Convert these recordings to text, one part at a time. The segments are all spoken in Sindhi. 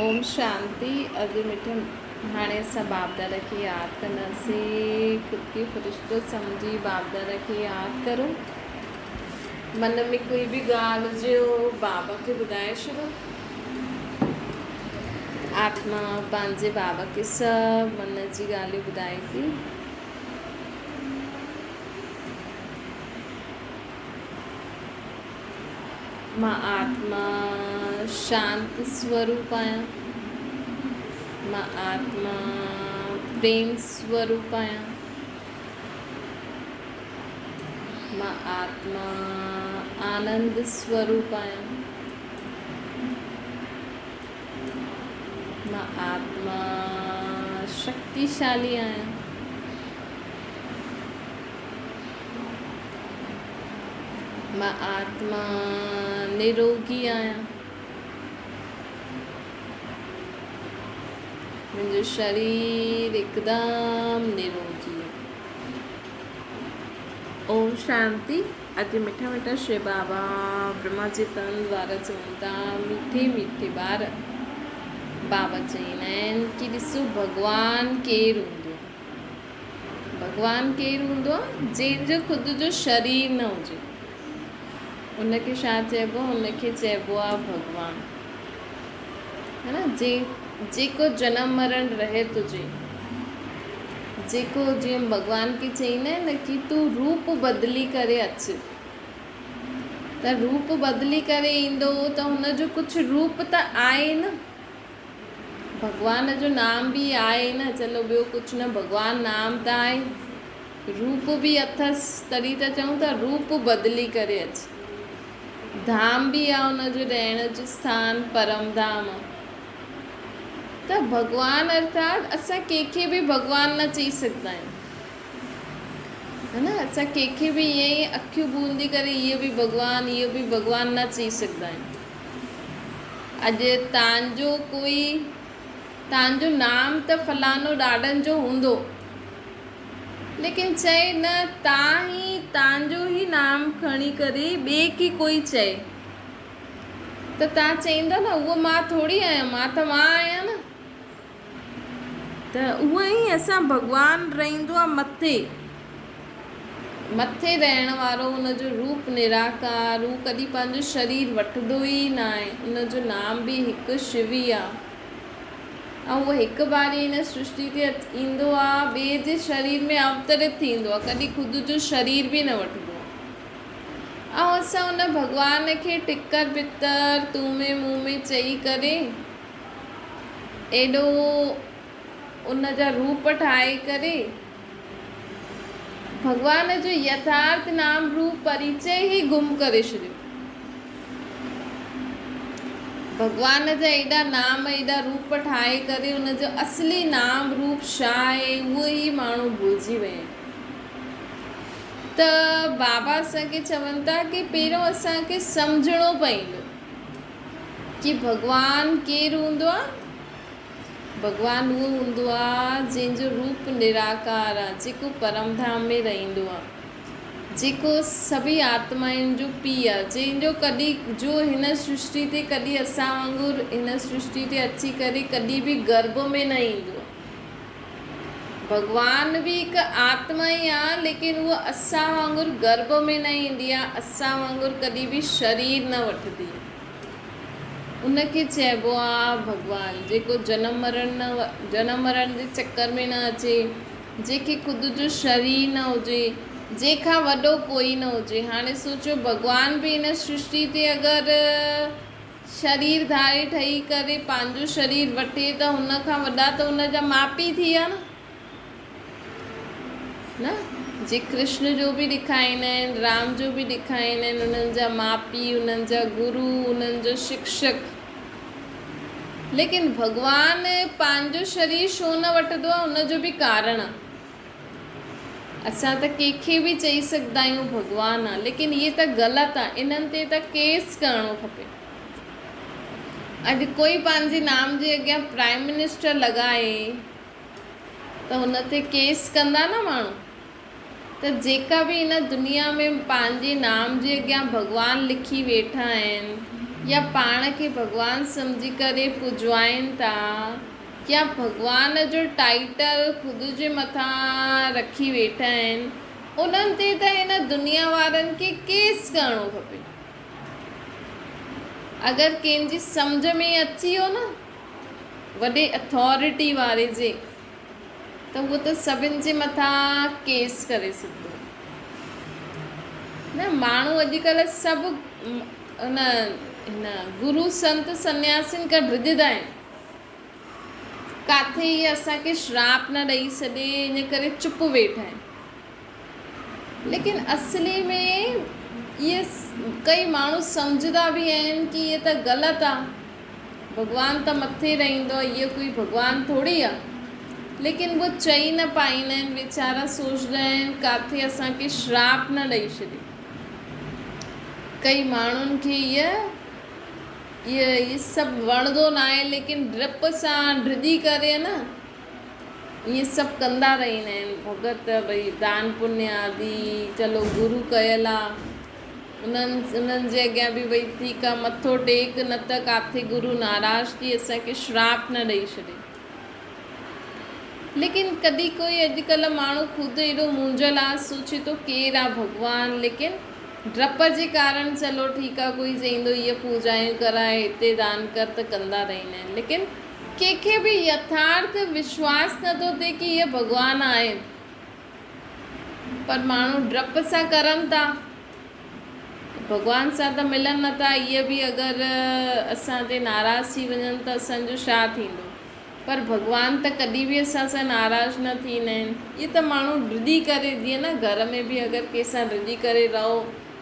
اوم شانتي اڄ مٺ هاڻي اسان باپ دادا کي ياد ڪنداسين خود کي فرشتو سمجهي باپ دادا کي ياد ڪرو من ۾ ڪوئي به ڳالهه هجي اهو بابا کي ٻڌائي ڇڏو آتما پنهنجي بابا کي سڀ من جي ڳالهيون ٻڌائي ٿي. مان آتما شانت سوروپ آهيان. مان آتما پريم سوروپ آهيان. مان آتما آنند سوروپ آهيان. مان آتما شڪتيشالي آهيان. مان آتما نروڳي آهيان. منهنجو شرير هڪدم نروڳي آهي. اوم شانتي اڄ مٺا مٺا شو بابا برهما جي تن وارا چون ٿا مٺي مٺي ٻار بابا چوندا آهن ڪي ڏسو ڀڳوان ڪير هوندو آهي. ڀڳوان ڪير هوندو آ؟ جنهن جو خود جو شرير نه هجي، ان کي ڇا چئبو آ؟ ان کي چئبو آ ڀڳوان. ها نه؟ جيڪو جنم مرڻ رهت هجي، جيڪو جيئن ڀڳوان کي چئيندا آهن نه ڪي تون روپ بدلي ڪري اچ، ته روپ بدلي ڪري ايندو ته هن جو ڪجهه روپ ته آهي نه. ڀڳوان جو نام به آهي نه، چلو ٻيو ڪجهه نه ڀڳوان نام ته آهي، روپ به اٿس، تڏهن ته چئون ٿا روپ بدلي ڪري اچ. ڌام به آهي ان جو رهڻ جو اسٿان پرم ڌام آهي. ته ڀڳوان ارٿات اسان ڪنهن کي به ڀڳوان نه چئي سگهندا آهيون. ها نه اسان ڪنهن کي به ائين ئي اکيون بوندي ڪري اهو به ڀڳوان اهو به ڀڳوان نه چئي سگهندا آهيون. اڄ تانجو ڪوئي تانجو نام ته فلانو ڏاڏن جو هوندو ليڪن چئي نه تان ئي تانجو ئي نام کڻي ڪري ٻئي کي ڪوئي چئي ته تان چئيندا نه اهو مان ٿوري آهيان مان ته مان آهيان نه ته اهو ئي اسان ڀڳوان رهندو آهي مٿي مٿي رهڻ وارو ان جو روپ نراڪار، هو ڪڏهن پنهنجو شرير وٺندو ئي ناهي، ان جو نام به هڪ شو ئي آ ۽ اهو هڪ باري هن سرشٽي تي ايندو آ، ٻئي جي شرير ۾ اوترت ٿيندو آ، ڪڏهن خود جو شرير به نه وٺندو آ. ۽ اسان ان ڀڳوان کي ٽڪر پتر، تون ۾ مون ۾ چئي ڪري ايڏو ان جا روپ ٺاهي ڪري ڀڳوان جو يٿارٿ نام روپ پريچي ئي گم ڪري ڇڏيو. ڀڳوان جا ايڏا نام ايڏا روپ ٺاهي ڪري ان جو اصلي نام روپ ڇا آهي اهو ئي ماڻهو ڀلجي ويا آهن. ته بابا اسان کي چون ٿا ڪي پهريون اسان کي سمجهڻو پوندو ڪي ڀڳوان ڪير هوندو آهي. ڀڳوان اهو هوندو آ، جنهن جو روپ نراڪار آ، جيڪو پرم ڌام ۾ رهندو آ، جيڪو سڀئي آتمائن جو پيء آ، جنهن جو ڪڏهن جو هن سرشٽي تي ڪڏهن اسان وانگر هن سرشٽي تي اچي ڪري ڪڏهن به گرڀ ۾ نه ايندو آ. ڀڳوان به هڪ آتما ئي آ، ليڪن اهو اسان وانگر گرڀ ۾ نه ايندي آ، اسان وانگر ڪڏهن به شرير نه وٺندي آ. ان کي چئبو آ ڀڳوان، جيڪو جنم مرڻ نه جنم مرڻ جي چڪر ۾ نه اچي، جنهن کي خود جو شرير نه هجي، جنهن کان وڏو ڪوئي نه هجي. هاڻي سوچيو ڀڳوان به هن سرشٽي تي اگر شرير ڌاري ٺهي ڪري پنهنجو شرير وٺي ته هن کان وڏا ته هن جا ماء پيء ٿي ويا نه. نه جي ڪرشن جو به ڏکائيندا آهن رام جو به ڏکائيندا آهن انهن جا ماء پيء انهن جا گرو انهن جو شڪشڪ ليڪن ڀڳوان پنهنجو شرير ڇو نه وٺندو آهي ان جو به ڪارڻ آهي اسان ته ڪنهن کي به چئي سگهندا آهيون ڀڳوان آهي ليڪن اهي ته غلط آهي انهن تي ته ڪيس ڪرڻو کپي اڄ ڪوئي پنهنجي نام جي اڳيان پرائم منسٽر لڳائي ته هن تي ڪيس ڪندا نه ماڻهو ته جيڪا به هن دنيا ۾ پنهنجي نام جي اڳيان ڀڳوان لکي ويٺا آهن يا پاڻ کي ڀڳوان سمجهي ڪري پوڄائين ٿا يا ڀڳوان جو ٽائيٽل خود جي مٿان رکي ويٺا آهن، انهن تي ته هن دنيا وارن کي ڪيس ڪرڻو کپي. اگر ڪنهن جي سمجهه ۾ اچي ويو نه وڏي اٿارٽي واري جي ته اهو ته سڀن جي مٿان ڪيس ڪري سگهندو. نه ماڻهو اڄڪلهه سڀ ان هن گرو سنت سنياسين کان ڊڄندا آهن. ڪاٿي اهي اسان کي شراپ نه ڏئي ڇڏي ان ڪري چپ ويٺا آهن. ليڪن اصلي ۾ اهي ڪئي ماڻهو سمجهندا به آهن ڪي اهي ته غلط آ ڀڳوان ته مٿي رهندو آ اهو ڪوئي ڀڳوان ٿوري آ ليڪن اهو چئي نه پائيندا آهن ويچارا سوچندا آهن ڪاٿي اسان کي شراپ نه ڏئي ڇڏي. ڪئي ماڻهن کي اهي اهي سڀ وڻندو ناهي ليڪن ڊپ سان ڊڄي ڪري نه اهي سڀ ڪندا رهندا آهن ڀڳت ڀئي دان پڃ آدي چلو گرو ڪيل آ انهن انهن جي اڳيان به ڀئي ٺيڪ آ مٿو ٽيڪ نه ته ڪاٿي گرو ناراض ٿي اسان کي شراپ نه ڏئي ڇڏي ليڪن ڪڏهن ڪوئي اڄڪلهه ماڻهو خود ايڏو مونجهيل آ سوچي ٿو ڪير آ ڀڳوان ليڪن ڊپ جي ڪارڻ چلو ٺيڪ آ ڪوئي چئيندو هيء پوڄايون ڪرائي هتي دان ڪر ته ڪندا رهندا آهن ليڪن ڪنهن کي به يٿارٿ وشواس نه ٿو ٿئي ڪي هيء ڀڳوان آهن پر ماڻهو ڊپ سان ڪرن ٿا ڀڳوان سان ته ملن نه ٿا اهي به اگر اسان تي ناراض ٿي وڃن ته اسان جو ڇا ٿيندو پر ڀڳوان ته ڪڏهن به اسان سان ناراض نه ٿيندا آهن. اهي ته ماڻهو ڊڄي ڪري جيئن نه گهر ۾ به اگر ڪنهن سان ڊڄي ڪري رهو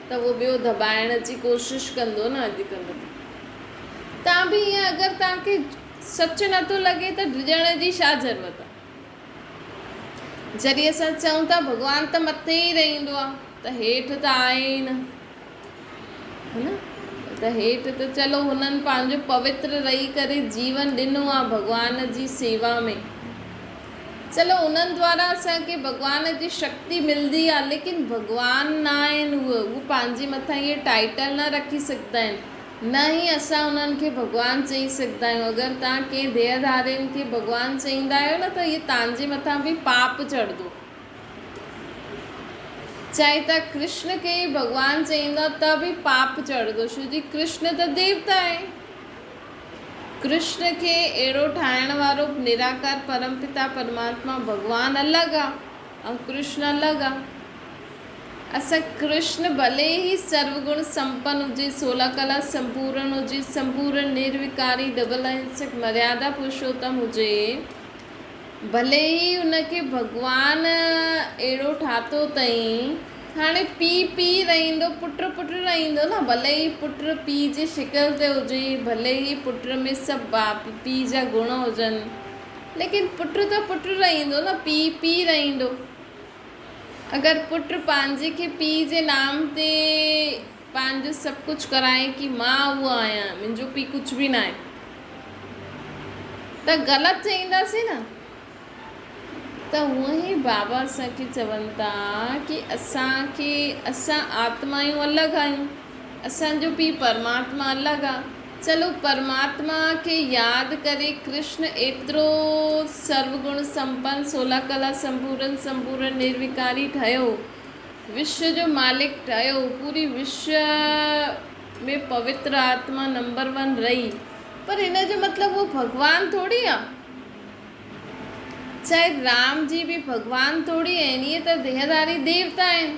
ته اهو ٻيو دٻائڻ جي ڪوشش ڪندو نه اڄڪلهه ته تان به ائين اگر توهان کي سچ نٿو لڳي ته ڊڄڻ جي ڇا ضرورت آهي. جڏهن اسان چئون ٿا ڀڳوان ته مٿي ئي رهندو آهي ته هيٺ ته آهي ئي نه. ها نه ته هيٺ ته چلو هنن پنهنجو پوتر رهي ڪري جيون ڏنو آ ڀڳوان جي سيوا ۾ چلو انهن دوارا اسان کي ڀڳوان جي شڪتي ملدي آ ليڪن ڀڳوان نه آهن هو هو پنهنجي مٿان اهي ٽائيٽل نه رکي سگهندا آهن نه ئي اسان انهن کي ڀڳوان چئي سگهندا آهيون اگر توهان ڪنهن ديهه ڌارين کي ڀڳوان چئيندا آهيو نه ته اهي توهان جي مٿان به پاپ چڙهندو. چاهي ته ڪرشن کي ئي ڀڳوان چئيندا ته به پاپ چڙهندو ڇو جي ڪرشن ته ديوتا آهي. ڪرشن کي اهڙو ٺاهڻ وارو نراڪار پرم پتا پرماتما ڀڳوان الڳ آ ۽ ڪرشن الڳ آ. اسان ڪرشن ڀلي ئي سرو گڻ سمپن هجي، سولا ڪلا سمپورڻ هجي، سمپورڻ نروڪاري ڊبل اهنسڪ مريادا پرشوتم هجي، ڀلي ئي ان کي ڀڳوان اهڙو ٺاتو اٿئين. هاڻي پيء پيء رهندو، پٽ پٽ رهندو نه. ڀلي ئي پٽ پيء جي شڪل تي هجي، ڀلي ئي پٽ ۾ سڀ باپ پيء جا گڻ هجن، ليڪن پٽ ته پٽ رهندو نه، پيء پيء رهندو. اگر پٽ پنهنجي کي پيء جي نام تي پنهنجو سڀ ڪجهه ڪرائي ڪي مان اهو آهيان، منهنجو پيء ڪجهه به ناهي. ته غلط چئينداسين نه ته هونئن ئي بابا اسان کي چون ٿا ڪي اسان کي اسان آتمايون الڳ آهيون اسان جو پيء پرماتما الڳ آ چلو پرماتما کي ياد ڪري ڪرشن ايترو سرو گڻ سمپن سولا ڪلا سمپورن سمپورن نروڪاري ٺهيو وشو جو مالڪ ٺهيو پوري وشو ۾ پوتر آتما نمبر ون رهي پر ان جو مطلب هو ڀڳوان ٿوري آ. چاهي رام جي به ڀڳوان ٿوري آهن، اهي ته ديهڌاري ديوتا آهن.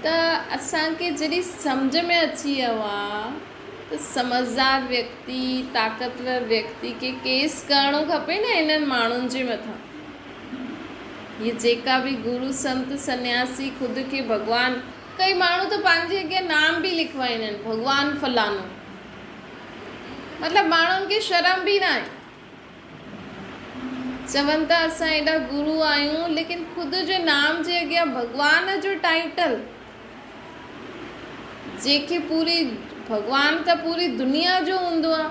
ته اسان کي جڏهن سمجهه ۾ اچي ويو آ ته سمجهدار ويڪتي، طاقتور ويڪتي کي ڪيس ڪرڻو کپي نه انهن ماڻهن جي مٿان. هي جيڪا به گرو سنت سنياسي خود کي ڀڳوان ڪئي ماڻهو ته پنهنجي اڳيان نام به لکوائيندا آهن ڀڳوان فلانو مطلب ماڻهن کي شرم به ناهي چون ٿا اسان ايڏا گرو آهيون ليڪن خود جي نام جي اڳيان ڀڳوان جو ٽائيٽل جيڪي پوري ڀڳوان ته پوري دنيا جو هوندو آهي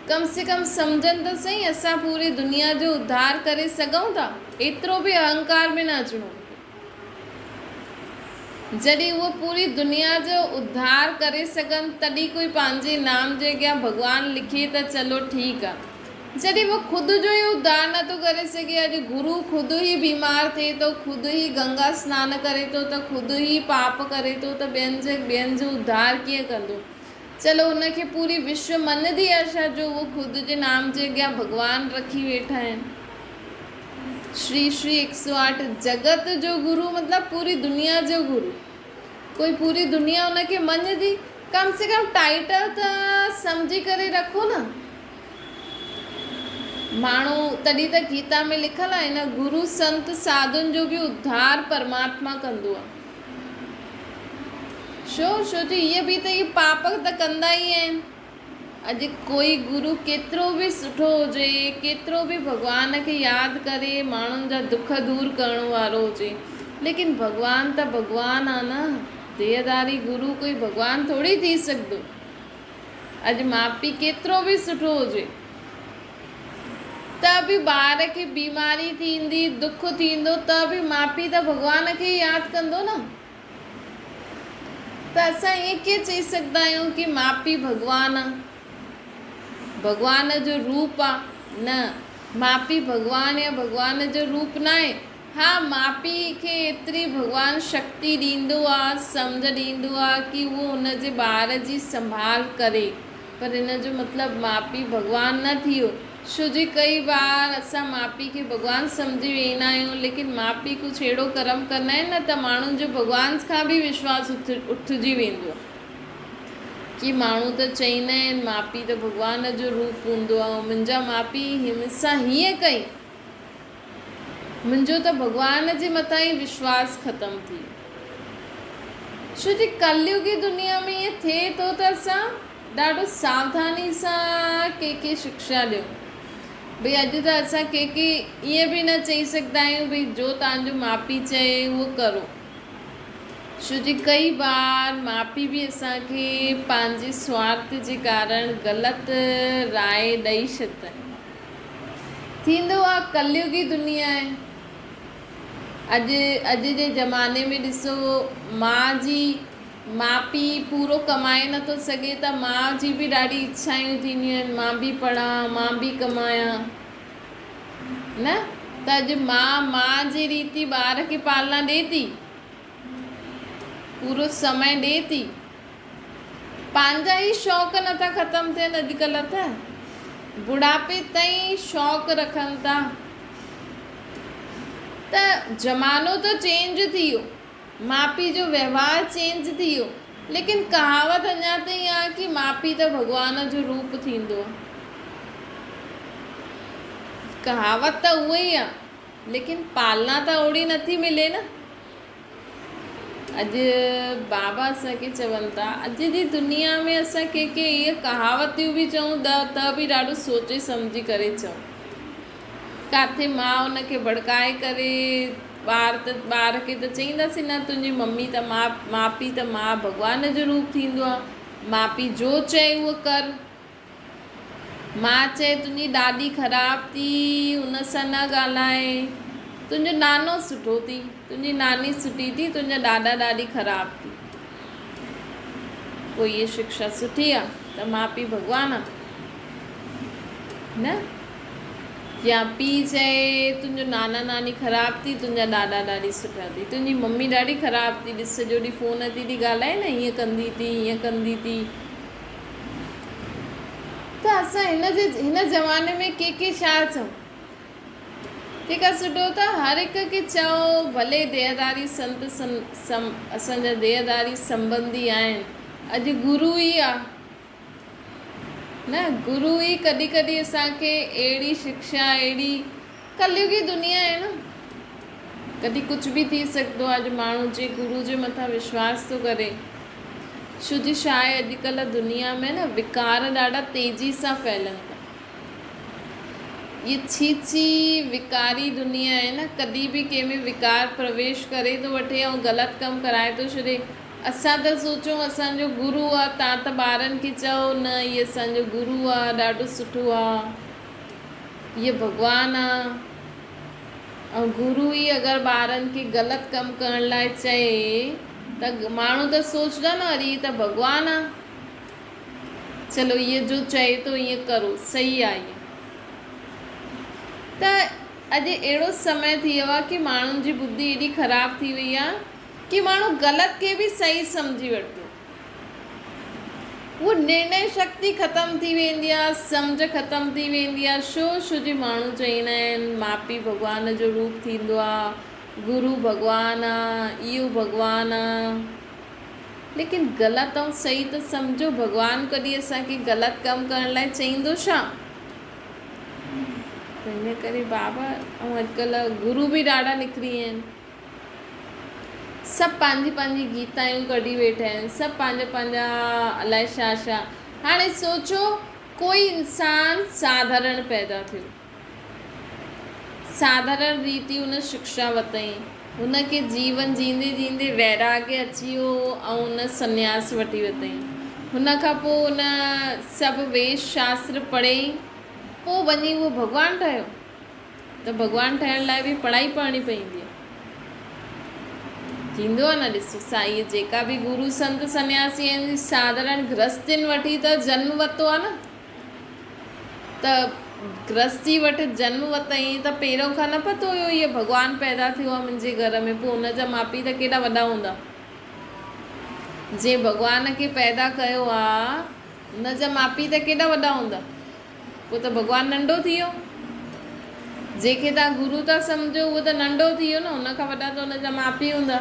ڪم سي ڪم سمجهن ته سهي اسان پوري دنيا جو اڌار ڪري سگهون ٿا ايترو به اهنڪار ۾ نه اچڻو. جڏهن اهو پوري دنيا جو اڌار ڪري سگهن تڏهن ڪوئي پنهنجي نام جي اڳيان ڀڳوان لکي ته چلو ٺيڪ آ. جڏهن اهو خود جو ئي اڌار نه ٿو ڪري سگهي اڄ گرو خود ئي بيمار ٿئي ٿو خود ئي گنگا سنان ڪري ٿو ته خود ئي پاپ ڪري ٿو ته ٻين جي ٻين جو اڌار ڪيئن ڪندو. چلو ان کي پوري وشو مڃندي آ ڇا جو اهو خود جي نام جي اڳيان ڀڳوان رکي ويٺا آهن. شري شري هڪ سؤ آٺ جڳت جو گرو مطلب پوري دنيا جو گرو ڪوئي پوري دنيا ان کي مڃندي ڪم سي ڪم ٽائيٽل ته سمجهي ڪري رکو نه ماڻهو تڏهن ته گيتا ۾ لکيل آهي نه گرو سنت ساڌن جو به اڌار پرماتما ڪندو آهي ڇو ڇو جو اهي به ته اهي پاپ ته ڪندا ئي آهن اڄ ڪوئي گرو ڪيترو به سٺو هجي، ڪيترو به ڀڳوان کي ياد ڪري ماڻهن جا دک دور ڪرڻ وارو هجي، ليڪن ڀڳوان ته ڀڳوان آ نه، ديهڌاري گرو ڪوئي ڀڳوان ٿوري ٿي سگهندو. اڄ ماء پيء ڪيترو به سٺو هجي ته به ٻار کي بيماري ٿيندي، دک ٿيندو ته به ماء پيء ته ڀڳوان کي ئي ياد ڪندو نه. ته اسان ائين ڪيئن چئي سگهندا آهيون ڪي ماء پيء ڀڳوان آ، ڀڳوان جو روپ آ، نه ماء پيء ڀڳوان يا ڀڳوان جو روپ ناهي، ها ماء پيء کي ايتري ڀڳوان شڪتي ڏيندو آ، سمجهه ڏيندو آ ڪي اهو ان جي ٻار جي سنڀال ڪري، پر ان جو مطلب ماء پيء ڀڳوان نه ٿي ويو. ڇو جي ڪئي بار اسان ماء پيء کي ڀڳوان سمجهي ويهندا آهيون ليڪن ماء پيء ڪجهه اهڙو ڪرم ڪندا آهن نه ته ماڻهن جو ڀڳوان کان به وشواس اٿجي ويندو آهي ڪي ماڻهو ته چئيندا آهن ماء پيء ته ڀڳوان جو روپ هوندو آهي منهنجا ماء پيء هن سان هيئن ڪئي منهنجو ته ڀڳوان جي مٿان ئي وشواس ختم ٿي ويو. ڇو جي ڪليوگي دنيا ۾ ائين ٿئي ٿو ته اسان ڏاڍو ساوڌاني سان ڪنهن کي شڪشا ڏيون. ڀئي اڄ ته اسان ڪنهن کي ائين به نه چئي سگهندا آهيون ڀئي جو توهان جو ماء پيء چئي اهو ڪرو. ڇو جي ڪئي بار ماء پيء به اسان کي پنهنجي سوارٿ جي ڪارڻ غلط راء ڏئي ڇڏندا آهن. ٿيندو آ ڪليوگي دنيا آهي. اڄ اڄ جي زماني ۾ ڏسو ماء جي ماء پيء پورو ڪمائي نٿو سگهي ته ماء جي به ڏاڍي اڇايون ٿينديون آهن مان به پڙهان مان به ڪمايان نه ته اڄ ماء ماء جي ريتي ٻار کي پالنا ڏي ٿي پورو سمي ڏي ٿي پنهنجا ئي شوق نٿا ختم ٿين اڄڪلهه ته بڙهاپي تائين شوق رکن ٿا ته زمانو ته چينج ٿي ويو ماء پيء جو وهنوار چينج ٿي ويو ليڪن ڪهاوت اڃا تائين آ ڪي ماء پيء ته ڀڳوان جو روپ ٿيندو آ ڪهاوت ته اها ئي آ ليڪن پالنا ته اوڙي نٿي ملي نه. اڄ بابا اسان کي چون ٿا اڄ جي دنيا ۾ اسان ڪنهن کي اهي ڪهاوتيون به چئون ته ته به ڏاڍو سوچي سمجهي ڪري چئون. ڪاٿي ماء ان کي ڀڙڪائي ڪري ٻار ته ٻار کي ته چئينداسين نه تنهنجي ممي ته ماء ماء پيء ته ماء ڀڳوان جو روپ ٿيندو آهي ماء پيء جو چئي اهو ڪر. مان چئي تنهنجي ڏاڏي خراب ٿي ان سان نه ڳالهائي تنهنجو نانو سٺو ٿي تنهنجي ناني سٺي ٿي تنهنجا ڏاڏا ڏاڏي خراب ٿي پوء هيء شڪشا سٺي آ ته ماء پيء ڀڳوان آ نه يا پيء چئي تنهنجو نانا ناني خراب ٿي تنهنجا ڏاڏا ڏاڏي سٺا ٿي تنهنجي ممي ڏاڍي خراب ٿي ڏس سڄو ڏينهن فون تي ٿي ڳالهائي نه هيئن ڪندي ٿي هيئن ڪندي ٿي ته اسان هن جي هن زماني ۾ ڪي ڪي ڇا چئون؟ تنهن کان سٺو ته هر هڪ کي چئو ڀلي ديهداري سنت سم اسان جا ديهداري سنبنڌي آهن اڄ گرو ئي آ نه گرو ئي ڪڏهن ڪڏهن اسان کي اهڙي شڪشا اهڙي ڪليوگي دنيا آهي نه ڪڏهن ڪجهه به ٿي سگهندو آهي اڄ ماڻهو جي گرو جي مٿان وشواس ٿو ڪري ڇو جي ڇا آهي اڄڪلهه دنيا ۾ نه وڪار ڏاڍا تيزي سان ڦهلن ٿا هي ڇي ڇي وڪاري دنيا آهي نه ڪڏهن به ڪنهن ۾ وڪار پرويش ڪري ٿو وٺي ۽ غلط ڪم ڪرائي ٿو ڇڏي اسان ته سوچون اسان جو گرو آهي تان ته ٻارن کي چئو نه هي اسان جو گرو آهي ڏاڍو سٺو آهي هيء ڀڳوان آ ۽ گرو ئي اگر ٻارن کي غلط ڪم ڪرڻ لاء چئي ته ماڻهو ته سوچدا نه اري هي ته ڀڳوان آ چلو هيء جو چئي ٿو ائين ڪرو صحيح آ هيء ته اڄ اهڙو سمي ٿي ويو آ ڪي ماڻهن جي ٻڌي ايڏي خراب ٿي وئي آ ڪي ماڻهو غلط کي به صحيح سمجهي وٺندو. هو نرڻي شڪتي ختم ٿي ويندي آ، سمجهه ختم ٿي ويندي آ، شو شو جي ماڻهو چئيندا آهن ماء پيء ڀڳوان جو روپ ٿيندو آ، گرو ڀڳوان آ، اهو ڀڳوان آ. ليڪن غلط ۽ صحيح ته سمجهو، ڀڳوان ڪڏهن اسان کي غلط ڪم ڪرڻ لاء چئيندو ڇا؟ ته ان ڪري بابا ۽ اڄڪلهه گرو به ڏاڍا نڪري ويا آهن. سڀ پنهنجي پنهنجي گيتايون ڪڍي ويٺا آهن، سڀ پنهنجا پنهنجا الائي ڇا ڇا. هاڻي سوچو ڪوئي انسان ساڌارڻ پيدا ٿيو، ساڌارڻ ريتي ان شڪشا ورتائين، هن کي جيون جيندي جيندي ويراڳ اچي ويو ۽ ان سنياس وٺي ورتائين. هن کان پوء ان سڀ ويد شاستر پڙهيائين، پوء وڃي اهو ڀڳوان ٺهيو. ته ڀڳوان ٺهڻ لاء به پڙهائي پڙهڻي پوندي آهي. ٿيندو آهي نه ڏسو سائين جيڪا به گرو سنت سنياسي آهن ساڌارڻ گرهستين وٺي ته جنم ورتو آهي نه ته گرهستي وٽ جنم ورتائين ته پهريون کان نه پتو هيو هيء ڀڳوان پيدا ٿيو آهي منهنجي گهر ۾ پوء ان جا ماء پيء ته ڪيڏا وڏا هوندا جنهن ڀڳوان کي پيدا ڪيو آهي ان جا ماء پيء ته ڪيڏا وڏا هوندا. پوء ته ڀڳوان ننڍو ٿي ويو. جنهن کي توهان گرو ٿا سمجهو اهو ته ننڍو ٿي ويو نه، ان کان وڏا ته ان جا ماء پيء هوندا.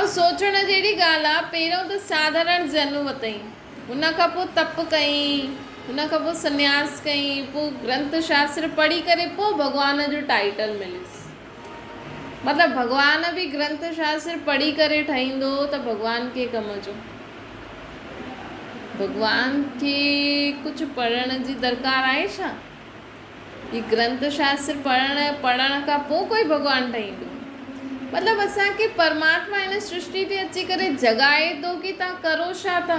۽ سوچڻ جهڙي ڳالهه آهي، پهريون ته ساڌارڻ جنم ورتائين، ان کان پوء تپ ڪيائين، ان کان پوء سنياس ڪيائين، پوء گرنٿ شاستر پڙهي ڪري پوء ڀڳوان جو ٽائيٽل مليس. مطلب ڀڳوان به گرنٿ شاستر پڙهي ڪري ٺهيندو ته ڀڳوان ڪي ڪم جو. ڀڳوان کي ڪجهه پڙهڻ جي درڪار آهي ڇا؟ هي گرنٿ شاستر پڙهڻ پڙهڻ کان پوء ڪوئي ڀڳوان ٺهيندو؟ مطلب اسان کي پرماتما هن سرشٽي تي اچي ڪري جڳائي ٿو ڪي توهان ڪرو ڇا ٿا؟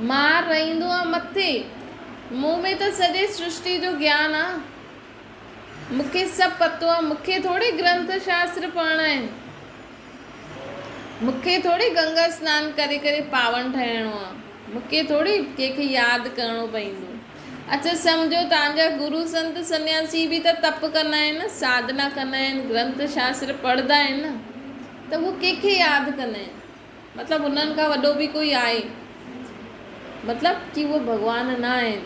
مان رهندو آهيان مٿي، مون ۾ ته سڄي سرشٽي جو گيان آ. مون کي سڀ پتو آ، مون کي ٿوري گرنٿ شاستر پڙهڻا آهن. مون کي ٿوري گنگا سنان ڪري ڪري پاون ٺهڻو آ. مون کي ٿوري ڪنهن کي ياد ڪرڻو پوندو. اڇا سمجهو توهان جا گرو سنت سنياسي به ته تپ ڪندا آهن نه، ساڌنا ڪندا آهن، گرنٿ شاستر پڙهندا آهن نه، ته هو ڪنهن کي ياد ڪندا آهن؟ مطلب انهن کان وڏو به ڪوئي آهي؟ مطلب ڪي اهي ڀڳوان نه آهن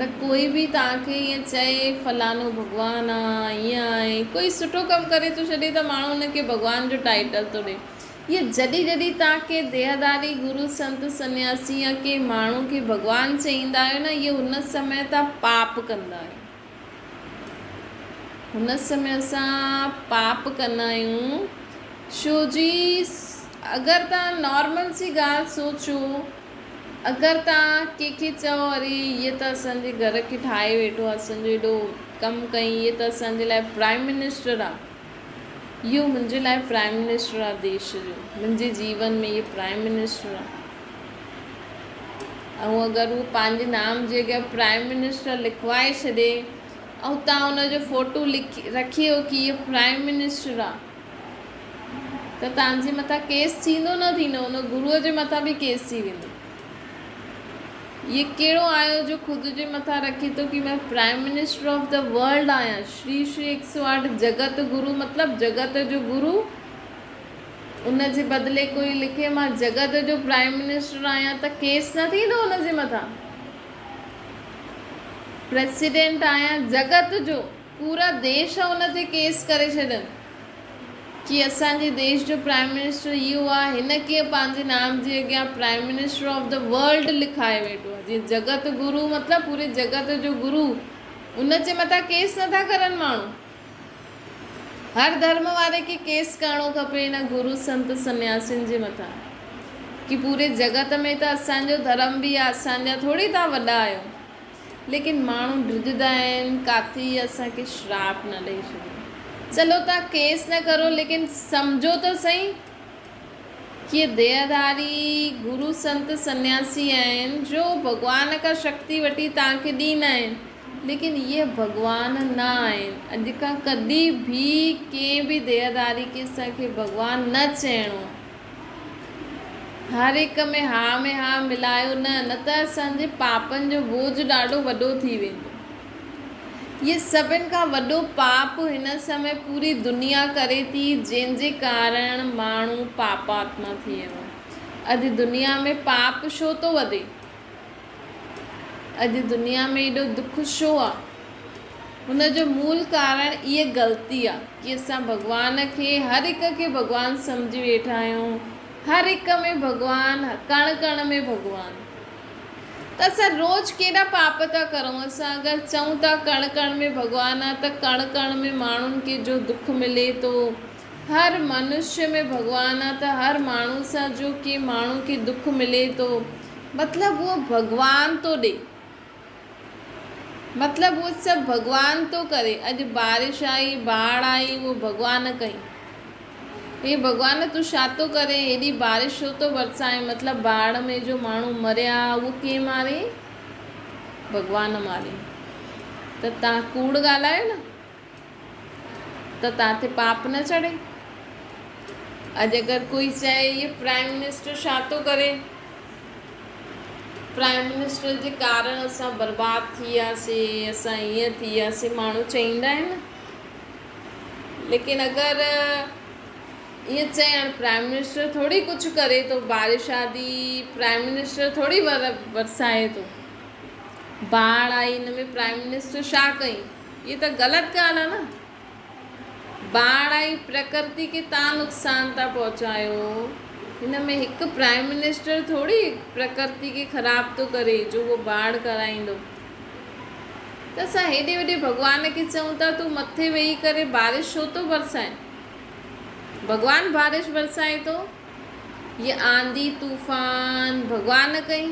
ته ڪوئي به توهان کي ائين چئي فلانو ڀڳوان آ ائين آهي ڪوئي سٺو ڪم ڪري ٿو ڇڏي ته ماڻهو ان کي ڀڳوان جو ٽائيٽل ٿو ڏي. اهي جڏهن جڏهن توهان ڪنهن ديهداري گرو سنت سنياسي يا ڪنهن ماڻهو کي ڀڳوان چئيندا آهيو نه اهي ان سمي توهان پاپ ڪندا آهيو. هن سمي اسان پاپ ڪندا آهيون ڇو جي اگر توهان نارمل سي ڳالهه سوچو اگر توهان ڪنهن کي چئو اري هيء ته اسان جي گهر کي ٺاهي ويٺو آهي اسان جو ايڏو ڪم ڪئي هيء ته اسان جي لاء پرائم منسٽر آهي اهو منهنجي لاء پرائم منسٽر آهي ديش جو منهنجي جيون ۾ هيء پرائم منسٽر آهي ۽ اگر هو پنهنجي نام جي اڳيان پرائم منسٽر لکوائي ڇڏي ۽ تان ان جو فوٽو لکي رکيو ڪي هيء پرائم منسٽر آ ته تان جي مٿان ڪيس ٿيندو نه ٿيندو ان گروء جي مٿان به ڪيس ٿي ويندو. هيء ڪهڙو آيو جو خود جي مٿان رکي ٿو ڪي مين prime minister of the world آهيان شري شري هڪ سو آٺ جگت گرو مطلب جگت جو گرو ان جي بدلي ڪوئي لکي مان جگت جو پرائم منسٽر آهيان ته ڪيس نه ٿيندو ان جي مٿان؟ پريسيڊنٽ آهيان جگت جو پورا ديش ان تي ڪيس ڪري ڇڏن ڪي اسان جي ديش جو پرائم منسٽر اهو آهي هن ڪيئن پنهنجي نام جي اڳيان prime minister of the world لکائي ويٺو آهي جيئن جگت گرو مطلب پوري جگت جو گرو ان جي مٿان ڪيس نٿا ڪرن ماڻهو هر ڌرم واري کي ڪيس ڪرڻو کپي هن گرو سنت سنياسين جي مٿان ڪي پوري جڳت ۾ ته اسان جو ڌرم به آ اسان جا ٿوري توهان وڏا آهيو ليڪن ماڻهو ڊڄندا آهن ڪاٿي اسان کي شراپ نه ڏئي ڇڏين چلو توهان ڪيس نه ڪرو ليڪن سمجهو ته سهي ڪي ديهڌاري گرو سنت سنياسي آهن جو ڀڳوان کان شڪتي وٺي توهان کي ڏيندا آهن ليڪن اهي ڀڳوان نه آهن. اڄ کان ڪڏهن به ڪنهن به ديهڌاري کي اسان کي ڀڳوان نه چئڻو آهي. هر هڪ ۾ ها ۾ ها ملايو نه، نه ته اسان جي پاپن جو بوجهه ڏاڍو وڏو ٿي ويندو. اهي سڀن کان وڏو پاپ هن سمي پوري دنيا ڪري ٿي، جنهن جي ڪارڻ ماڻهو پاپاتما ٿي ويو آهي. اڄ دنيا ۾ پاپ ڇو ٿو وڌي؟ اڄ دنيا ۾ ايڏو دک ڇو آ؟ ان جو مول ڪارڻ اهي غلطي آ ڪي اسان ڀڳوان کي هر هڪ کي ڀڳوان سمجهي ويٺا آهيون، هر هڪ ۾ ڀڳوان، ڪڻ ڪڻ ۾ ڀڳوان. ته اسان روز ڪيڏا پاپ ٿا ڪرون، اسان اگر چئون ٿا ڪڻ ڪڻ ۾ ڀڳوان آ ته ڪڻ ڪڻ ۾ ماڻهن کي جو دک ملي ٿو، هر منشي ۾ ڀڳوان آ ته هر ماڻهو سان جو ڪنهن ماڻهو کي دک ملي ٿو مطلب اهو ڀڳوان ٿو ڏي. مطلب اهو سڀ ڀڳوان ٿو ڪري. اڄ بارش آئي، باڙ آئي اهو ڀڳوان ڪئي. هي ڀڳوان تون ڇا ٿو ڪرين هيڏي بارش ڇو ٿو برسائين مطلب باڙ ۾ جو ماڻهو مريا اهو ڪنهن ماري؟ ڀڳوان ماري. ته تان ڪوڙ ڳالهايو نه. ته توهان تي پاپ نه چڙهي. اڄ اگر ڪوئي چئي هي پرائم منسٽر ڇا ٿو ڪري، پرائم منسٽر جي ڪارڻ اسان برباد ٿي وياسي، اسان ائين ٿي وياسي، ماڻهو چئيندا آهن نه. ليڪن اگر ائين چئي هاڻ پرائم منسٽر ٿوري ڪجهه ڪري ٿو، بارش آدي پرائم منسٽر ٿوري برسائي ٿو، باڙ آئي ان ۾ پرائم منسٽر ڇا ڪئي. هي ته غلط ڳالهه آ نه. باڙ ۽ پرڪرتي کي تان نقصان ٿا پهچايو. هن ۾ هڪ پرائم منسٽر ٿوري پرڪرتي کي خراب ٿو ڪري جو اهو باڙ ڪرائيندو. ته اسان هيڏي وڏي ڀڳوان کي چئون ٿا تون مٿي ويهي ڪري بارش ڇو ٿو برسائين. ڀڳوان بارش برسائي ٿو. هي آنڌي طوفان ڀڳوان ڪئي.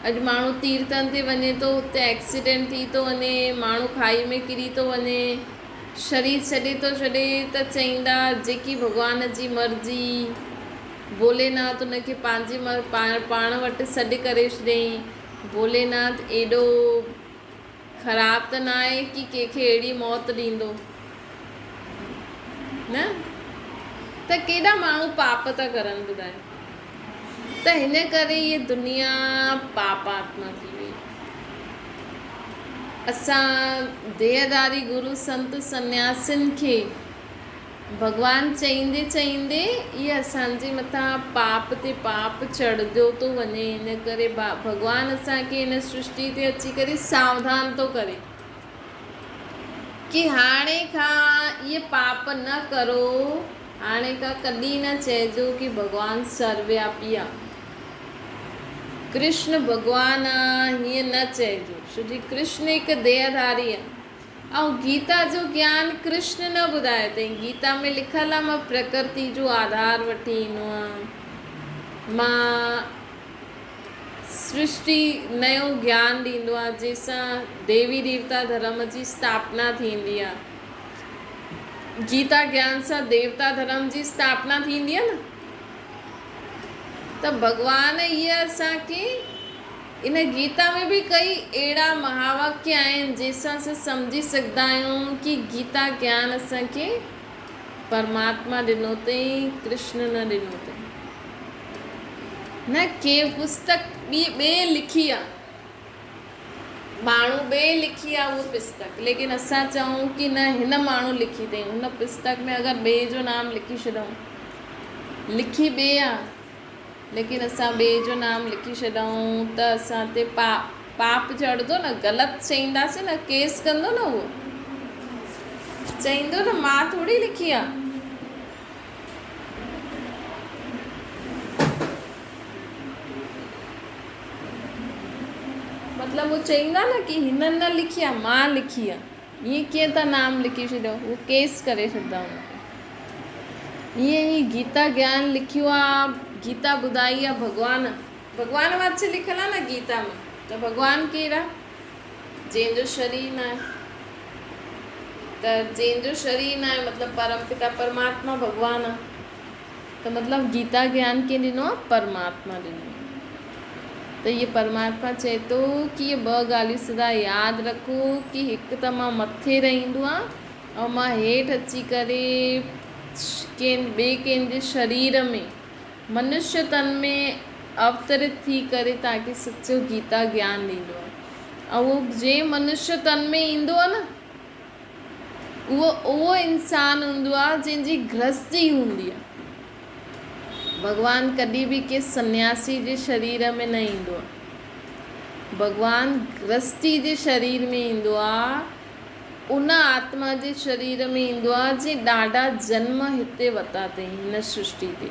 اڄ ماڻهو تيرٿن تي وڃي ٿو اتي ايڪسيڊنٽ ٿي ٿو وڃي، ماڻهو کائي ۾ ڪري ٿو وڃي، شرير ڇڏي ٿو ڇڏي ته چئيندا جيڪي ڀڳوان جي مرضي، ڀوليناٿ ان کي پنهنجي پاڻ وٽ سڏ ڪري ڇڏيائين، ڀوليناٿ ايڏو خراب ته ناهي ڪي ڪنهن کي اهڙي موت ڏيندو نه ته ڪيڏا ماڻهو پاپ ٿا ڪرن ٻڌايو. ته هن ڪري هيء دنيا پاپاتما ٿي وئي. اسان ديهڌاري گرو سنت سنياسين کي ڀڳوان چئيندي چئيندي ئي اسان جي مٿان پاپ تي پاپ چڙهندو ٿو وڃي. ان ڪري ڀڳوان اسان کي هن سرشٽي تي اچي ڪري ساوڌان ٿو ڪري ڪي هاڻي کان اهي پاپ نه ڪرو. هاڻي کان ڪڏهن نه چئجو ڪي ڀڳوان سروياپي آ، ڪرشن ڀڳوان آ، هيئن نه چئجو، ڇو جي ڪرشن هڪ ديهڌاري آ ۽ گيتا جو گيان ڪرشن نه ٻڌايو اٿئي، گيتا ۾ لکيل آ مان پرڪرتي جو آڌار وٺي ايندو آهيان، مان سرشٽي نيو گيان ڏيندو آهيان جنهن سان ديوي ديوتا ڌرم جي اسٿاپنا ٿيندي آ. گيتا گيان سان ديوتا ڌرم جي اسٿاپنا ٿيندي آهي نه ته ڀڳوان اهي اسان کي ان گيتا ۾ به ڪئي اهڙا مهاواڪيه آهن جنهن سان اسان سمجهي سگهندا آهيون ڪي گيتا گيان اسان کي پرماتما ڏنو اٿئي ڪرشن نه ڏنو اٿئي نه ڪي پستڪ ٻي ٻئي لکي آ ماڻهو ٻئي لکي آ اهو پستڪ ليڪن اسان چئون ڪي نه هن ماڻهو لکي اٿئي هن پستڪ ۾ اگر ٻئي جو نام لکي ڇڏون لکي ٻئي آ ليڪن اسان ٻئي جو نام لکي ڇڏون ته اسان تي پاپ چڙهندو نه غلط چئينداسين نه ڪيس ڪندو نه اهو چئيندو نه مان ٿوري لکي آ. مطلب هو چئيندا نه ڪي هنن نه لکي آ مان لکي آ ائين ڪيئن ٿا نام لکي ڇڏيو هو ڪيس ڪري ڇڏندا هن کي ائين ئي گيتا گيان لکيو آ گيتا ٻڌائي آ ڀڳوان ڀڳوان واچ لکيل آ نه گيتا ۾ ته ڀڳوان ڪير آ جنهن جو شرير نه آهي ته جنهن جو شرير نه آهي مطلب پرم پتا پرماتما ڀڳوان آ ته مطلب گيتا گيان ڪنهن ڏنو آهي؟ پرماتما ڏنو آهي. ته هيء پرماتما چئي ٿو ڪي اهي ٻه ڳالهيون سدا ياد رکو ڪي هڪ ته مان مٿي رهندو آهيان ۽ مان هيٺ اچي ڪري ڪنهن ٻئي ڪنهن جي شرير ۾ منشيه تن ۾ اوترت ٿي ڪري توهان کي سچو گيتا گيان ڏيندو آهي ۽ اهو جنهن منشيه تن ۾ ايندو آهي نه اهو اهو انسان هوندو آهي جنهن جي گرهستي هوندي آهي. ڀڳوان ڪڏهن به ڪنهن سنياسي جي شرير ۾ نه ايندو آهي. ڀڳوان گرهستي جي شرير ۾ ايندو آهي، ان آتما جي شرير ۾ ايندو آهي جنهن ڏاڍا جنم هتي ورتا اٿئي هن سرشٽي تي.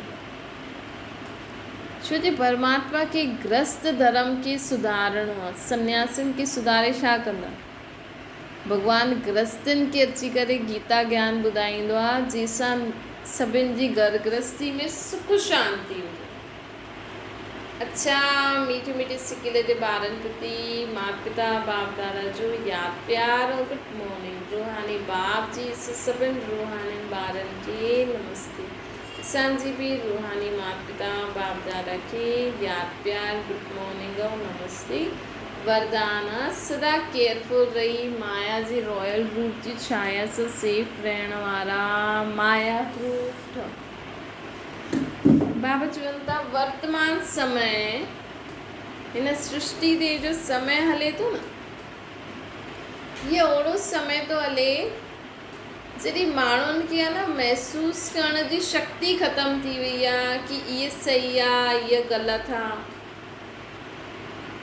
ڇو جو پرماتما کي گرهست ڌرم کي سڌارڻو آهي، سنياسين کي سڌاري ڇا ڪندا؟ ڀڳوان گرهستين کي اچي ڪري گيتا گيان ٻڌائيندو آ جنهن سان سڀن جي گهر گرهستي ۾ سک شانتي هجي. اڇا ميٺي ميٺي سڪيلي جي ٻارن پرتي مات پتا باپ دادا جو ياد پيار ۽ گڊ مارننگ روحاني باپ جي سڀن روحانين ٻارن کي نمستي اسان جي به روحاني مات پتا باپ دادا کي ياد پيار گڊ مارننگ ۽ نمستي. وردان، سدا ڪيئرفل رهي مايا جي رائل روپ جي ڇايا سان سيف رهڻ وارا مايا پروف ٺهو. بابا چون ٿا ورتمان سمي هن سرشتي تي جو سمي هلي ٿو نه هي اهڙو سمي ٿو هلي جڏهن ماڻهن کي آ نه محسوس ڪرڻ جي شڪتي ختم ٿي وئي آ ڪي اهي صحيح آ اهي غلط آ.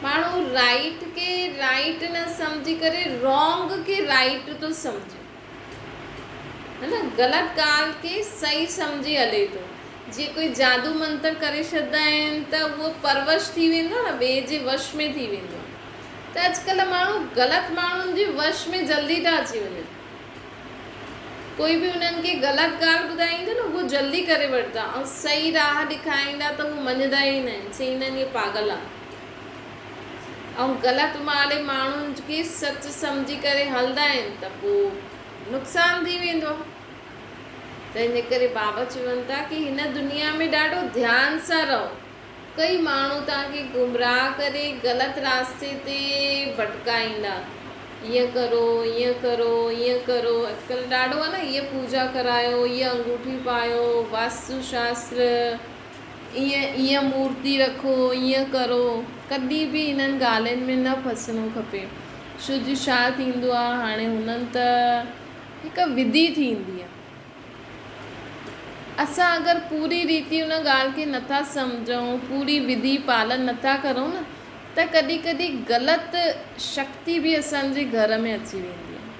ماڻهو رائيٽ کي رائيٽ نه سمجهي ڪري رانگ کي رائيٽ ٿو سمجهي ها نه غلط ڳالهه کي صحيح سمجهي هلي ٿو جيئن ڪوئي جادو منتر ڪري ڇڏندا آهن ته اهو پروش ٿي ويندو آهي نه ٻئي جي وش ۾ ٿي ويندو آهي ته اڄڪلهه ماڻهو غلط ماڻهن جي وش ۾ جلدي ٿا اچي وڃن ڪوئي به انهن کي غلط ڳالهه ٻڌائيندو نه اهو جلدي ڪري وٺندا ۽ صحيح راهه ڏيکاريندا ته هو مڃندا ئي نه آهن چئيندا آهن اهي پاڳل آهن ۽ غلط مالي ماڻهن کي سچ سمجهي ڪري هلندا آهن ته پوء نقصان ٿي ويندو آهي ته ان ڪري بابا چون ٿا ڪي هن دنيا ۾ ڏاڍو ڌيان سان رهو ڪئي ماڻهو توهان کي گمراهه ڪري غلط راستي تي ڀٽڪائيندا. ائين ڪرو، ائين ڪرو، ائين ڪرو. اڄڪلهه ڏاڍو آهي نه هيء پوڄا ڪرايو، هيء انگوٺي پايو، واستو شاستر، ائين ائين مورتي رکو، ائين ڪرو. ڪڏهن به انهن ڳالهين ۾ نه ڦسڻو کپي. ڇو جو ڇا ٿيندو آهي هاڻي هنن ته هڪ وڌي ٿيندي آهي. اسان اگر پوري ريتي ان ڳالهه کي نٿا سمجهون، پوري وڌي پالن نٿا ڪرون نه ته ڪڏهن ڪڏهن غلط شڪتي به اسان جي گهر ۾ اچي ويندي آهي.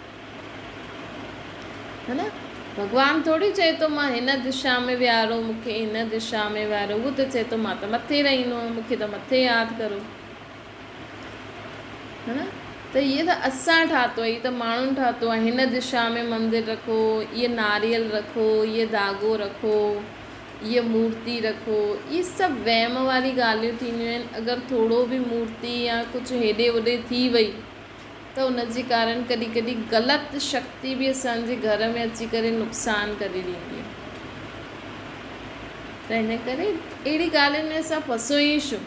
ها نه؟ ڀڳوان ٿوري چئي ٿو مان هن دشا ۾ ويهارو مون کي هن دشا ۾ ويهارو، اهو ته چئي ٿو مان ته مٿي رهندو آهيان مون کي ته مٿي ياد ڪرو. ها نه ته هيء ته اسان ٺاهتو آهي، هي ته ماڻهن ٺاهتو آهي، هن دشا ۾ مندر رکو، هيء ناريل رکو، هيء ڌاڳو رکو، هيء مورتي رکو، اهي سڀ وهم واري ڳالهيون ٿينديون آهن، اگر ٿورو به مورتي يا ڪجهه هيڏي هوڏي ٿي وئي ته ان جي ڪارڻ ڪڏهن ڪڏهن غلط شڪتي به اسان جي گهر ۾ اچي ڪري نقصان ڪري ڏيندي آهي ته ان ڪري اهڙي ڳالهين ۾ اسان ڦسون ئي ڇو؟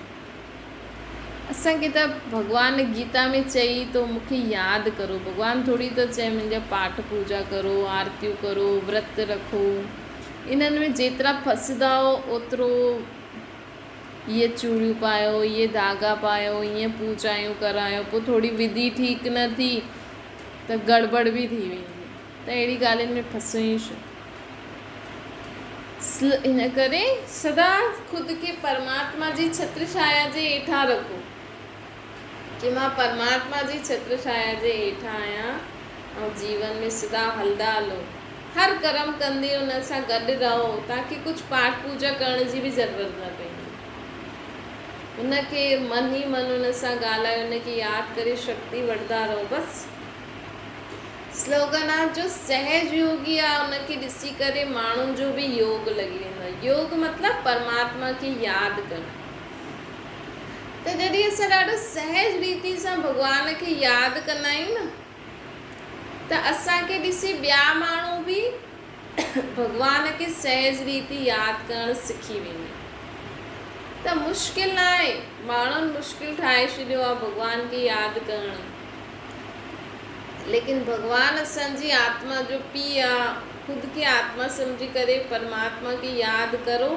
اسان کي ته ڀڳوان گيتا ۾ چئي ٿو مون کي ياد ڪرو ڀڳوان ٿوري ٿو چئي منهنجا پاٺ پوڄا ڪرو آرتيون ڪرو ورت رکو انهن ۾ جيترا ڦسدا هو اوترو اهي چوڙيون پايو اهي ڌاڳا پايو ائين پوڄايون ڪرايو پوء ٿوري وڌي ٺيڪ نه ٿي ته گڙٻڙ به ٿي ويندي ته اهڙي ڳالهين ۾ ڦسون ئي ڇو؟ ان ڪري سدا خود کي پرماتما جي ڇتر ڇايا جي هيٺان رکو ڪي مان پرماتما جي ڇتر ڇايا جي هيٺان آهيان ۽ جيون ۾ سدا هلدا هلو. هر ڪرم ڪندي ان سان گڏ رهو، توهان کي ڪجهه پاٺ پوڄا ڪرڻ جي به ضرورت نه پوندي. ان کي من ئي من ان سان ڳالهايو، ان کي ياد ڪري شڪتي وٺندا رهو بس. سلوگن آ جو سهج يوگي آ ان کي ڏسي ڪري ماڻهن جو به يوگ لڳي ويندو آ. يوگ مطلب پرماتما کي ياد ڪرڻ. ته جڏهن اسان ڏاڍو سهج ريتي سان ڀڳوان کي ياد ڪندا آهيون نه ته اسان کي ڏسي ٻيا ماڻهو به ڀڳوان کي سهج ريتي ياد ڪرڻ سکي ويندا آهن. ته مشڪل ناهي، ماڻهن مشڪل ٺاهي ڇڏيو آ ڀڳوان کي ياد ڪرڻ. ليڪن ڀڳوان اسان جي آتما جو پيء آ، خود کي آتما سمجهي ڪري پرماتما کي ياد ڪرو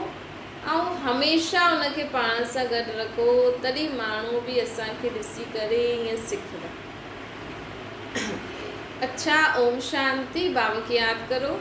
۽ هميشه ان کي پاڻ سان گڏ رکو تڏهن ماڻهو به اسان کي ڏسي ڪري ائين سکندا. اڇا اوم شانتي بابا کي ياد ڪرو.